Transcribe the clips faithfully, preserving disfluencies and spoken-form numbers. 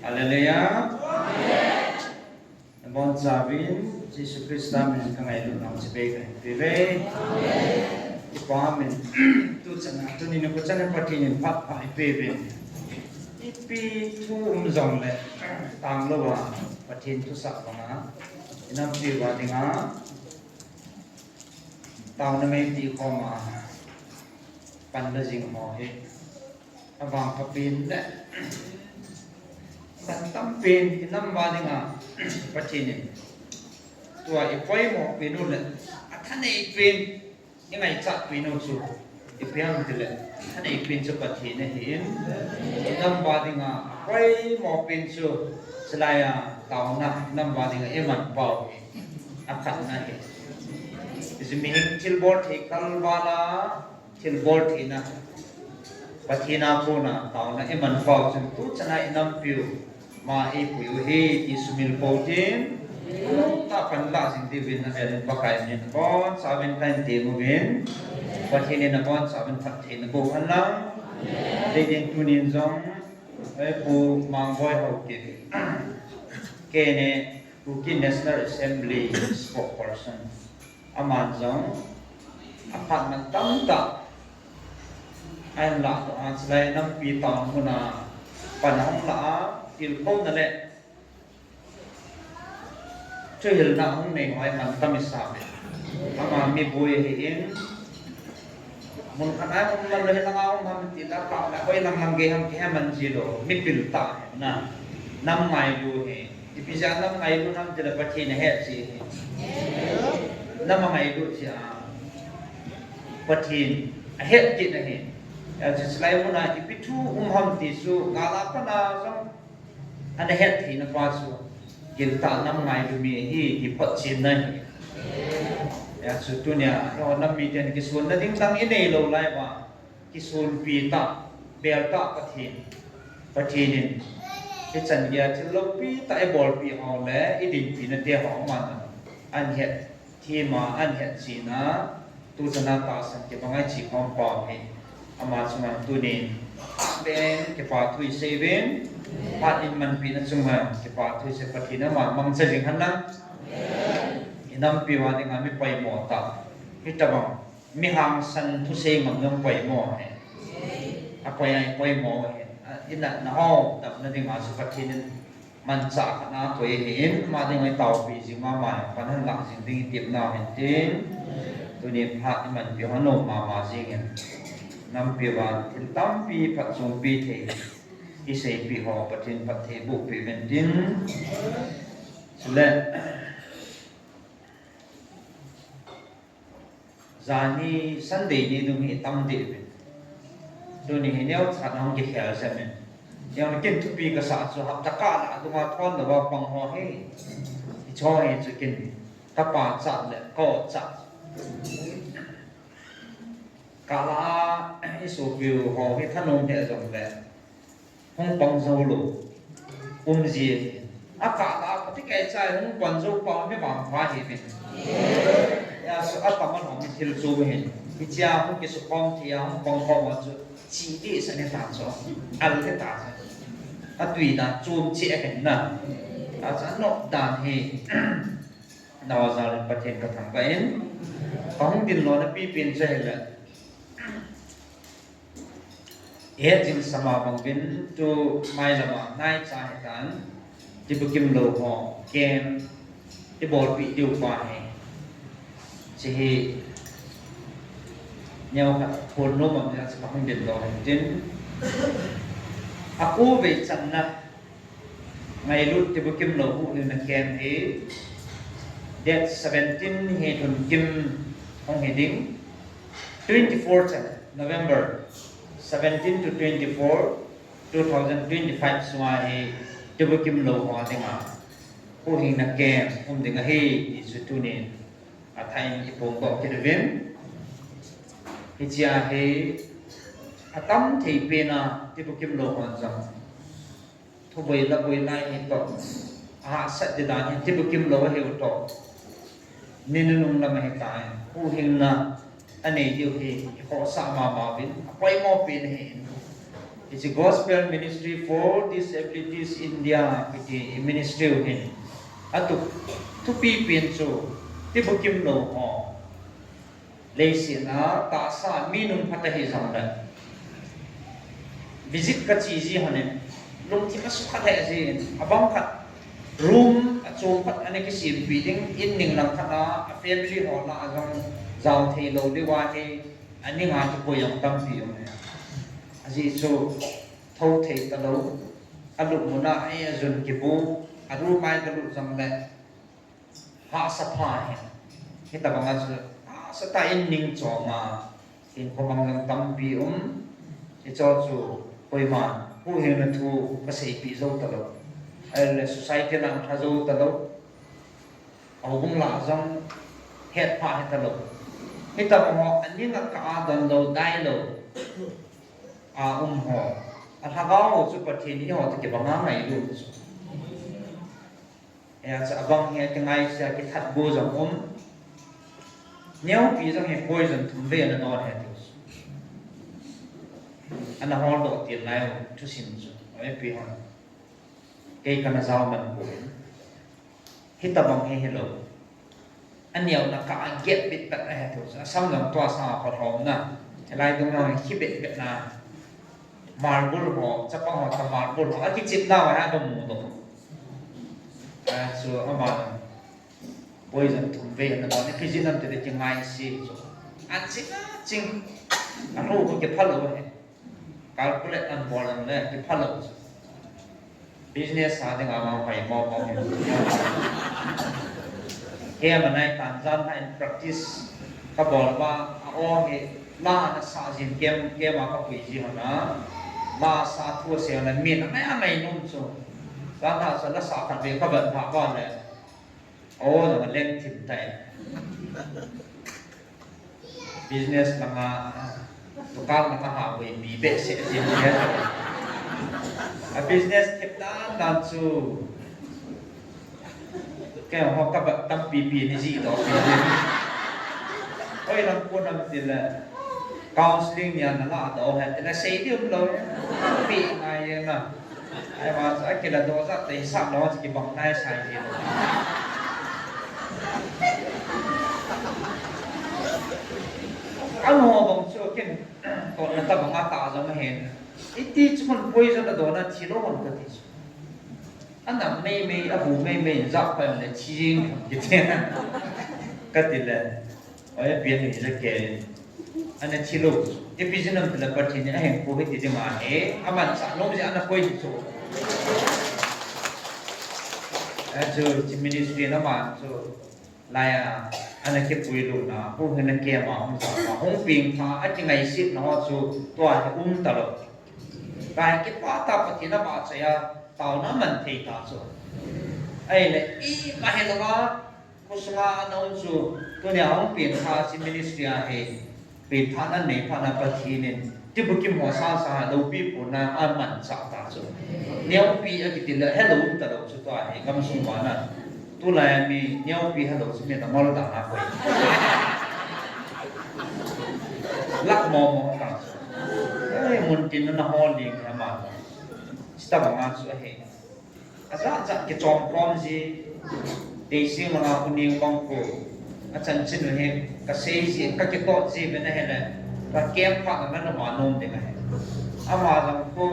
Hallelujah. Nabonchauvin Jesu Christa min kangailut nau chibai kahin peh uve. Kipa min tuchan a tuni nikho chan a Pathen in phat pha eipeh uvin. Ipi thu um jongle tanglouva Pathen thusah banga inampiu a dinga taona meiti khoma panla jing ho hi avangphapen le mantam pen inam uva dinga Pathen in tua ipoimo pen u le athanei pen ingaichat pen u chu ipi ham itile, thanei pen chu Pathen ahin, inam uva dinga apoimo pen chu chulaiya taona inam uva dinga iman pau hi akhatna ahi. Hichu mihem thilbol thei kalvala thilbol theina Pathen a kona taona iman pau chun tuchan a inampiu ma eipui u hi ti sumil pou tin, ta panla jing diuvin avel in Pakai min in abonchauvin kahin tem uvin, Pathen in abonchauvin phatthei naboh hen lang. Tei din tunin jong, eh, Pu Mangboi Haokip, K N A, Kuki National Assembly spokesperson, aman jong aphat mantamtah ahin lahdoh a, chulai nampi taona muna pan ahung lah a, tilkhouna le thuhilna ahung nei ho hi mantam isah uve. Ama miboi ahin, mun khat a um man lou, hilanga um ham ti tah le, hoilang lang gei ham kihe man ji lou, mipil tah ahi na, nam ngailu ahi. Ipi jeh a nam ngailu ham tile Pathen ahet jeh ahi. Nam angailu jeh a Pathen ahet kit ahi. Hijeh chun chulai muna ipi thu um ham ti chu gal a pat a jong ana het theina pa chu giltah nam ngailu mi ahi ti photchenna ahi. Hijeh chun tunia eiho nam miten kisonna ding dang inei lou lai uva, kisonpi tah, bel tah Pathen, Pathen in hichan geiya thil loupi tah ibolpi ho le idinpina te ho aman ahin het them a, ahin het chen a, tuchan a tahsan kibang a iche khom pau hi ama chunga tunin phat ben kipa thu isei uvin, phat in manpina chunga kipa thu isei, Pathen in ama mangcha jing hen lang. Inampiu a dinga mi poimo tah, hitobang mi hangsan thusei ngam jong poimo ahi. Apoi a ipoimo ahi. A, inatna ho damna dinga chu Pathen in manchah khat a koi ahin, ama dinga itaopi jing mama, pan ahin lah jing ding itim nau hin tin, tuni phat imanpi ho nom mama jing in, nampi uva thil tampi phatchompi thei iseipi ho Pathen phatthei boh peh uvin tin, chule Jan hi Sunday ni dung hi tam deh uvin. Tuni hi neocha hung kikhel jep in. Neo kin thupi kasah chu hapta kah lah dunga thon louva pang ho hi. Hicho hi chu kin kapa cha le ko cha. Kah lah a isopiu ho hi thanom lheh jongle hung pang jou lou um ji. Akah lah a phatecha hung pan jou pa mi vangpha ahiuvin. Hijeh chun atam a hung mi thil chu ahin. Hichea hung kisukhom thei a hung pang khom a chu chi dehset ahi ta chu. Al ahi ta chu. Atui dan chom cheh ahin na. Achu anop dan hi. Nao jal in Pathen kathangvah in. Kahung dinlona pipen chu ahile. Ihet jing sama bang uvin tu mai lama naicha hitan, tibukim lou ho, camp, ibolpeh diu pa hi. Hiche hi, neokhat phone nom am jeh a chu kahung dinlo hin tin. Akhovei channa, Ngailut Tibukim lou huhhingna camp hi date seventeen hi Lhunkim hung hi ding. Twenty-four chan, November seventeen to twenty-four, two thousand twenty-five sunga hi Tibukim lou ho dinga huhhingna camp um ding ahi ti chu tunin athah in iphongdoh kit uvin. Hichea hi atam thei pena Tibukim lou hon jong thuboi laboi lai hi toh, ahahsat di dan hi Tibukim lou ahiu toh, ni nunung lam ahitai, huhhingna anei diu hi ikhohsah mama uvin, apoimo pen ahi. Hiche Gospel Ministry for Disabilities India kiti ministry u hin atup thupi pen chu tibukim lou ho, leiset a tahsa mi nung phat ahi jongle, visit kache ji hon in, lungthim asukha lheh jin, abang khat room achom khat ana kisempeh ding, in ning lang khat a, a family ho lah a jong jao thei lou diu ahi, aning a kikoi jong tampi um e. Ajeh chu thou thei talou, alut mun a ajun kibu, a room a galut jongle, hahsa pha hi, hitabang a chu hahsa tah in ning chom a, hinkho mang jong tampi um, hicho chu koiman huhhingna thu kaseipeh jou talou, ahile society lang lha jou talou, houbung lah jong hetphah hita lou. Hitabang ho aning a kah a donlou dailou a um ho, alhagao ho chu Pathen in eiho toh kibang a ngailut chu. Hijeh chun abang hi kingaisea kithat go jong um. Neopi jong hi poison thum vei ana don ahi tiu chu. Ana holdoh til lai u thusim chu, ipi hon, kei kana jao man poi. Hitabang hi hilou. Aneona kah a get bit bit ahi tiu chu. Asam jong tua sang a phalhomna, hilai dung jong hi bit bit na, marble ho, chapang ho toh marble ho akichepna uva hi ana mudoh. Achu ama poison thum vei ana don, ipi jeh ham itile kingaise chu. Aching aching, alou ho kiphalou ahi. Calculate ana bol jongle kiphalou chu. Business sa dinga vang hoimo mo hi. Kem anai tan, jan lha in practice kabol uva, a-o hi la ana sah jin, kem, kem a kapui ji hon a, la sah thu asei le min angai angai nom chu. Jan lha chu la sah khat vei kavet lhah uva le, o jong aleng thim tai. Business langa, dukan langa ha boipi behseh jin hi. A business thip dan dan chu, keiho kavet tampi pi ni jihdoh pi jin. Hoilang kon ham tile, counseling nia nalah doh hen tile sei ding umlou e. Pi ngai jeng na. Ahivang chu akiladoh jat tah hisap lou chu kibang nai sai jin. Ano bang chu kin, totna tabang a tah jong ahin. Iti chu kon poison adon a thilou hon kati chu. Anam meimei, ahu meimei, jat pai le thi jeng kiti. Katile, oi, apian hi ja ke. Ana thilou. Ipi jeh ham itile Pathen in ahinkho hiti ding ahi, amanchah nom jeh a ana koi chu. Achu hiche ministry in aman chu laiya ana kipuilutna, huhhingna camp a hung jao a, hung pengtha a, akingaisetna ho chu tua hi um talou. Lai kipah tah a Pathen avahchoi a, taona aman thei ta chu. Ahile, ima hilouva, khosunga ana um chu, tunia hung pengtha hiche ministry a hi, pengtha ana nei phat na Pathen in tibukim ho sasa loupi pona amanchah ta chu. Neopi akiti le helou um talou chu tua hi gamsung uva na. Tulai a mi neopi helou chu mi na ngol dan a koi. Lak momo ta chu. Ei, muntin na hol ding hi ama. Chutabanga chu ahi. Ajat jat kichom khom ji, Teising langa Uning bang khu, achanchin u hi kasei ji, kakitoh ji uvin ahile, ka camp phat a nanom a nom ding ahi. Ama jong khu,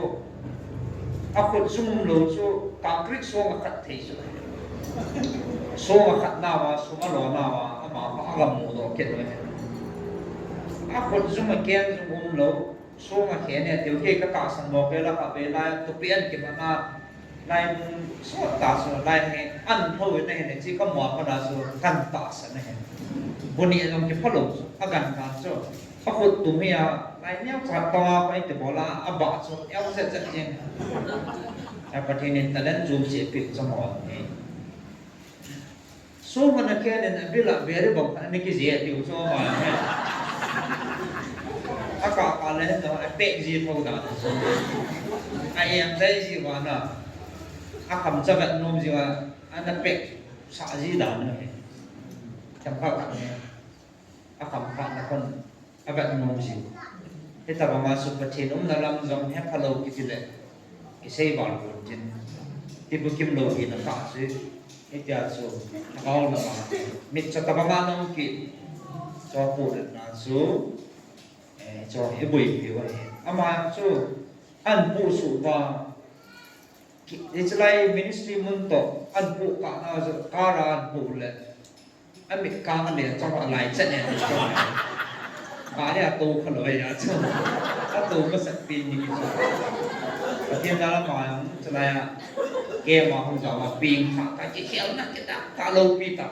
akhut jung umlou chu, concrete song akhat thei chu. Song akhat nauva, song alo nauva, ama kha agamudoh kit u ahi. Akhut jung a camp jung umlou, song akhen e tiu, kei katahsan bou kei la kha ve lai, tupi an kiman a, lai mun sot ta chu, lai hi an tho in ahile, chi kamu a pat a chu, kan tahsan ahi. Bu ni jong kiphalou chu, agan dan chu. Akhut tum hi a, lai neocha tong a, koi ti bol a, abah chu, eu zet zet jeng. A Pathen in talent chom cheh apeh chu mo hi. Song ana khen in abil a beri bang khat ana kije tiu chu ama hi. Akah kah le hin jong apeh ji tho dan. A em dai ji uva na. Akham cha vet nom ji uva ana peh sah ji dan ahi. Chang kha kha ni. Akham kha na kon. Avet nom ji. Hitabanga chu Pathen umna lam jong hepha lou kiti le, kisei val pon tin. Tibukim lou hina kah chu, hitia chu, lhagao lama, mitcho tabanga nung kit, chu apohna chu, eh, chu iboipi u ahi. Ama chu, ahin posuh uva, Ki-, hiche lai ministry mun toh, ahin poh kah na chu, car a ahin poh le, amit kang a le, chong a lai chet ne, chong a. Gari a tou kha lou a chu. Atou masat pi ni chu. Pathen jal a ama jong, hiche lai a, keima hung jao a, peng tha, ka kikhelna kitah, ka loupi tah.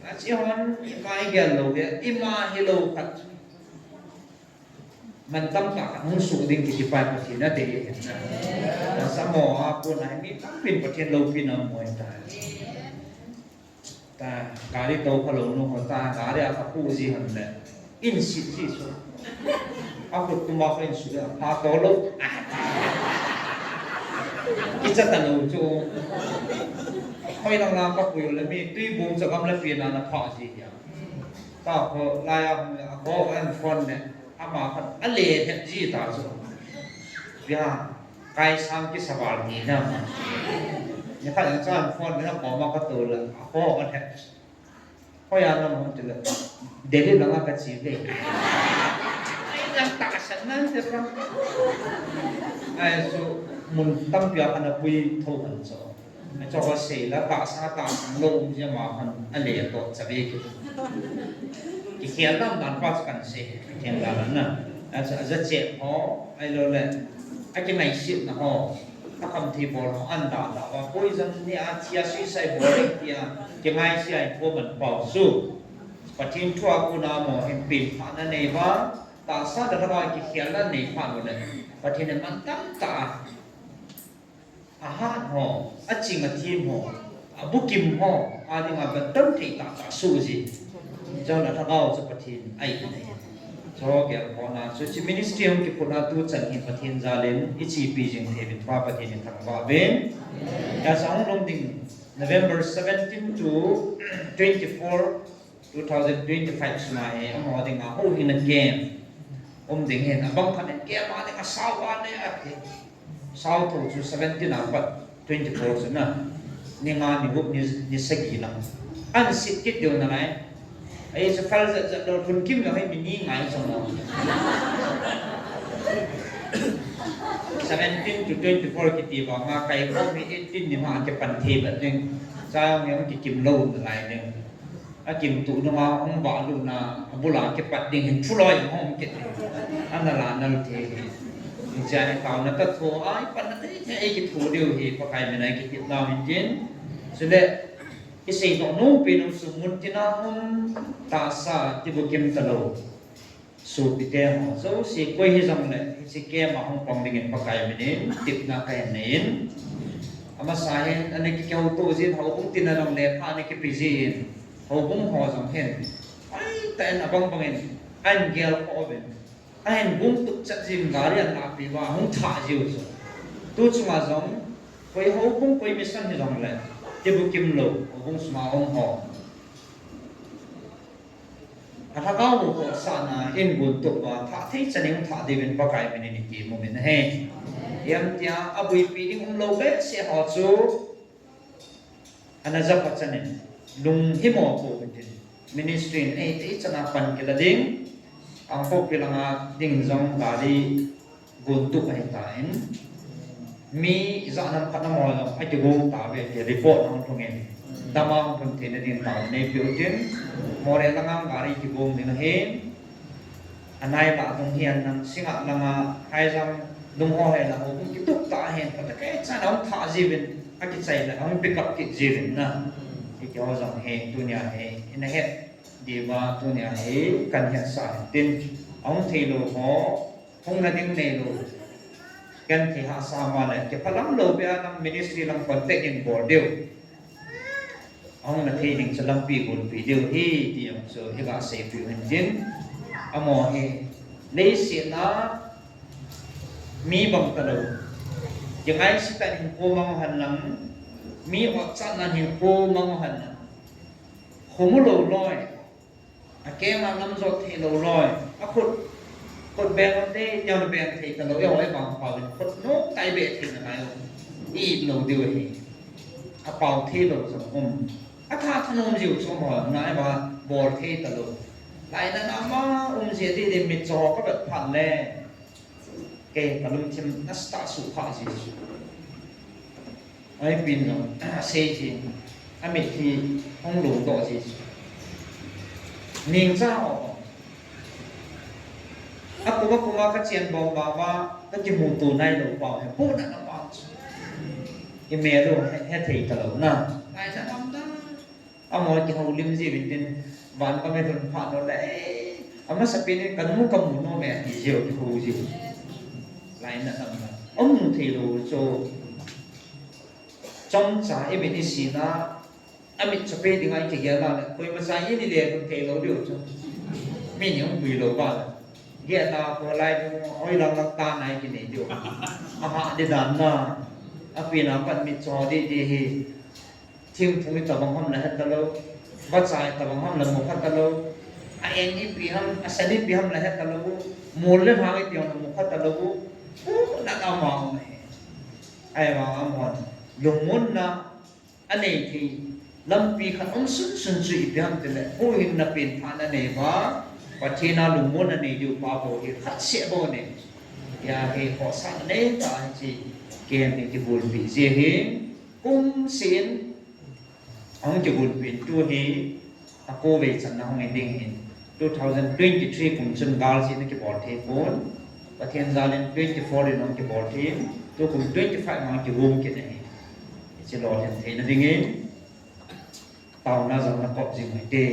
Achi hon, ima igel lou hi, ima hilou khat. Mantam tah khat hung soh ding kiti pa Pathen in adei ahi. Asamo a kona hi mi tampin Pathen loupina amu ahitai. Ta, gari tou kha lou nu ho ta, gari a kapoh ji hon le. Insit ji chu. Akhut tum a kho insit le, apha to lou. Kicha talou chu. Hoilang lang kapui le mi, tui bung cha gamla pi na na pha ji hia. Ta kho, lai a, akho, ahin phone le. Ama khan ale het ji ta chu. Bia, kaisang kisa val ni na ma. Nikhat jong chu ahin phone le, koma katou le, akho ahin het. Hoiya naum ham tile, Delhi langa kache ve. Ai, jong tahsan nan te pa. Ai, chu mun tampi a ana pui tho han chu. Achu kasei la, tahsan, tahsan lou um jeh a ama khan ale toh cha ve kit. Kikhel dan dan pa chu kahin sei, kikhel dan dan na. Achu, ajachat ho, ahilou le, akingaisitna ho, akhamthei bol ho, ahin dah dah uva, poison ne a thi a, suicide bol ding tia, kingaisih a, ahin kou man pau chu. Pathen thu a kona amaho hin pengthahna anei uva, tahsa le lhagao a kikhelna anei phat u le, Pathen in mantam tah a Ahat ho, aching athem ho, abukim ho, adinga battam thei tah tah soh ji. Chule lhagao chu Pathen a-in ahi. Chu gel khona chu, hiche ministry hung kiphutna tuchan hin Pathen jal in ichepi jing thei uvin pa Pathen in thangvah uvin. Hijeh a hung lhung ding November seventeen to twenty-four, two thousand twenty-five sunga hi, amaho dinga houhingna camp um ding ahin, abang khat in camp a dinga sao a ne ati. Sao tho chu seventeen a pat twenty-four chu na. Ni nga, ni gup, ni, ni sagi lang. Ahin sit kit diu nalai. Ahi chu kal jat jat lou, lhun kim lou hi mi ni ngai jong lou. Seventeen to twenty-four kiti vanga kaikhom hi eighteen ni ma kipan thei bat ding. Chang jong kikim lou nalai ding. Akim tuh nunga hung vah lutna, abul a kipat ding hin thu loi hung kit ding. Ana la nal thei hi. Hichea hi taona ka tho a, i panna thei thei ei kitho diu hi, Pakai min a i kitepnau hin tin. Chule, i seidoh nom pen u chu mun tina hung tahsa tibukim talou. Sopite ho, jouse koi hijongle, hiche camp a hung pang dingin Pakai min in, tepna kahin nei in. Amasa hin, ana kihouto jin, houbung tina jong lekha ana kipe jin, houbung ho jong hin. Hoitah in abang bang in, ahin gel kho uvin. Ahin gong tup chat jin, gari ahin lahpeh uva, ahung thah jiu chu. Tu chunga jong, koi houbung, koi mission hijongle, tibukim lou, houbung sunga um ho. Alhagao mu khohsahna in gon tup uva, thah thei chan in thah diuvin Pakai min in i kimu in ahi. Hitia, abuipi ding umlou behseh ho chu, ana japha chan in, lunghimo pou hitin, ministry in ei thei chan a pan kila ding, Kangpokpi langa ding jong gari gon tup ahitan, mi ijat ham khat amaho jong akigong tauve ti report ahung lhung in, dam a hung lhun theina ding taona neipeh utin, Moreh langa gari kigong ding ahin, anai lah dung hihen lang, Singngat langa, Haijang dung ho hihen lang, hung kitup tah ahin, khat a kei chan ahung thah jiuvin, akichai le ahung pick up kit jiuvin na. Hiti ho jong hi, tunia hi, ina het diuva, tunia hi, kahin hetsah in tin, ahung theilou ho, hungna ding neilou. Genthei hahsa ma le, kiphalam lou beh a nang ministry lang contact in bol diu. Ahungna thei ding chu lampi gonpeh diu ahi, ti jong chu iga seipeh u hintin. Amaho hi, leiset a mi bang talou. Kingaisih tah in hinkho mang u henlang, mi otchatnan hinkho mang u henlang. Khomu lou loi. Akeng a namjot theilou loi, akhut Khut beng ate, tiang beng thei talou, eiho ibang pau in khut nom tah i beng thei nalai u. I it lou diu ahi. A pau thei lou jong um. A tha thanom jiu chu um ho, na ibang bol thei talou. Lainat a um jia di di mitcho ka vet phat le. Kei ka lungthim nasatah a sukha ji chu. Ai pin lo, a sei ji, a mit hi hung lungdoh ji chu. Ningcha ho. A kum a kum a ka chen bom mama, ka kimuto nailou pau hi, pu na na pau chu. I mel u he, he thei talou na. Nai na ngam da. Amaho kihoulim jiu vin tin, van ka me lhun phat lou le, eh, amasapen in ka mu ka mu nom e ti jiu, kihou jiu. Lainat a um na. Amu thei lou chu. Chomcha i mit i sina, a mit chape dinga i kigel a le, koima cha i ni le lhun thei lou diu chu. Mi ni hung pui lou ba le. Gel a ko lai ding, hoi lang lang ta nai kinei diu. Aha di dan na. A pi na pan mitcho di di hi. Thingphung i tabang ham la het talou, vacha i tabang ham la mu kha talou, a eng ipi ham, a sen ipi ham la het talou, mol le lhang ipi ham la mu kha talou, pu na ka ma um he. Ahivang amahon lungmonna anei thei lampi khat um sunsun chu ipi ham tile, huhhingna pen pha na nei uva, Pathen a lungmon anei diu pa bou hi khat seh bou nei. Hia hi khohsah nei ta hi chi kem hi kibulpi ji hi. Kum sin, ahung kibulpin tu hi, a ko vei channa hung hi ding hin. Two thousand twenty-three kum chun gal si na kibol thei pon. Pathen jal in twenty-four in ahung kibol thei. Tu kum twenty-five ma kigum kit na hi. Chi lolhin theina ding in. Taona jong na kop jing hite.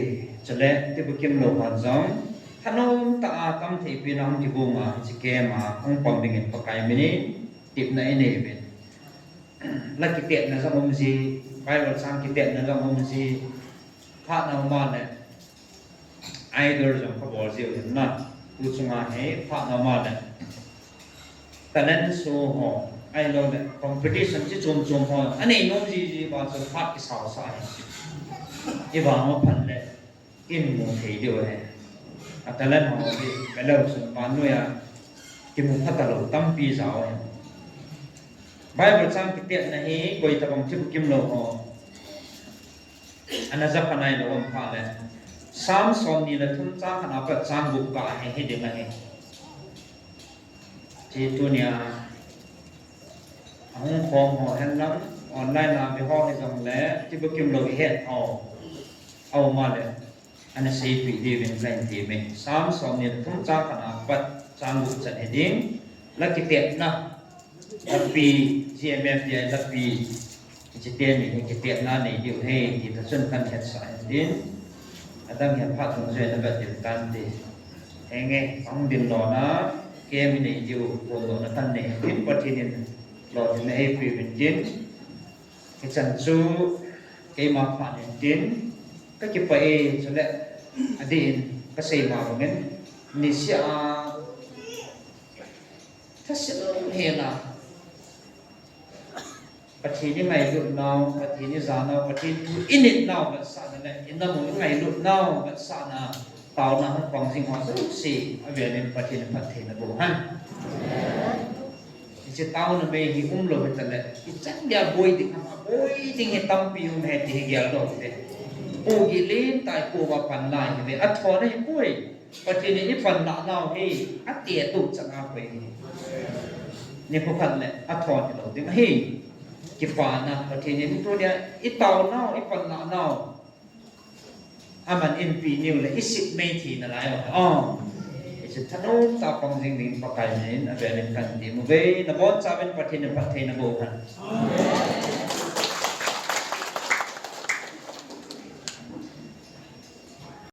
Chule, ti bu kim lo ban jong. Thanom ta a tam thei pin ahung kigum a, chi kem a, hung pang ding in Pakai min in. Tipna i nei uvin. La kitetna jong um ji, Bible chang kitetna jong um ji, phat na um a le, idol jong ka bol ji u hin na, tu chunga hi phat na um a le, talent show ho, ahilou le, competition chi chom chom ho, anei nom ji ji ba chu phat kisau sa hi. I vang ma phat le, in mu thei diu ahi. A talent ho hi, ka leu sun pan nuia, kimu phat talou tampi jao ahi. Bible chang kitetna hi, koi tabang thip kim lo ho. Ana ja panai lo um pha le. Psalm som ni le thum chang khat a pat chang gup ka ahi, hi ding ahi. Chi tunia, ahung khom ho hen lang, online a mi ho hi jong le, ti bu kim lo i het ho. Au ma le. Ana seipeh diuvin kahin ti me. Psalm som ni le thum chang khat a pat chang gup chan hi ding. La kitetna. Lapi, G M F D I lapi. Hiche teni hi kitetna nei diu ahi, ti ta chun kahin hetsah hin tin. Adang hi phat hung jui na vet ding tan ti. Henge, ahung ding lona, kei mi nei diu, kon lona kahin nei hin tin, Pathen in lolhinna eipeh uvin tin. Hichan chu keima phat in tin, ka kipah e, chule adih in ka sei ma bangin, niseh a thasil hel a Pathen i ngailut nau, Pathen i ja nau, Pathen thu i nit nau vetsahna le, i nam u i ngailut nau vetsahna, taona hung pang jing ho jouse, avel in Pathen in phatthei na boh hen. Hiche taona mei hi umlou hita le, ichan dia boi ding ham, aboi ding hi tampi um e ti hi geldoh te. Pohgih len tah a ipoh uva pan lai hi ve, athon ahi poi. Pathen in ipan lah nau hi, ati atuh chan a koi hi. Nikho khat le, athon hilou ding ahi. Kipana, Pathen in tunia, itao nau, ipan lah nau. Aman inpi niu le isip mei thei nalai o. Oh. Hiche thanom tah a pang jing ding Pakai min in avel in kahin ti uve. Nabonchauvin Pathen in phatthei naboh hen.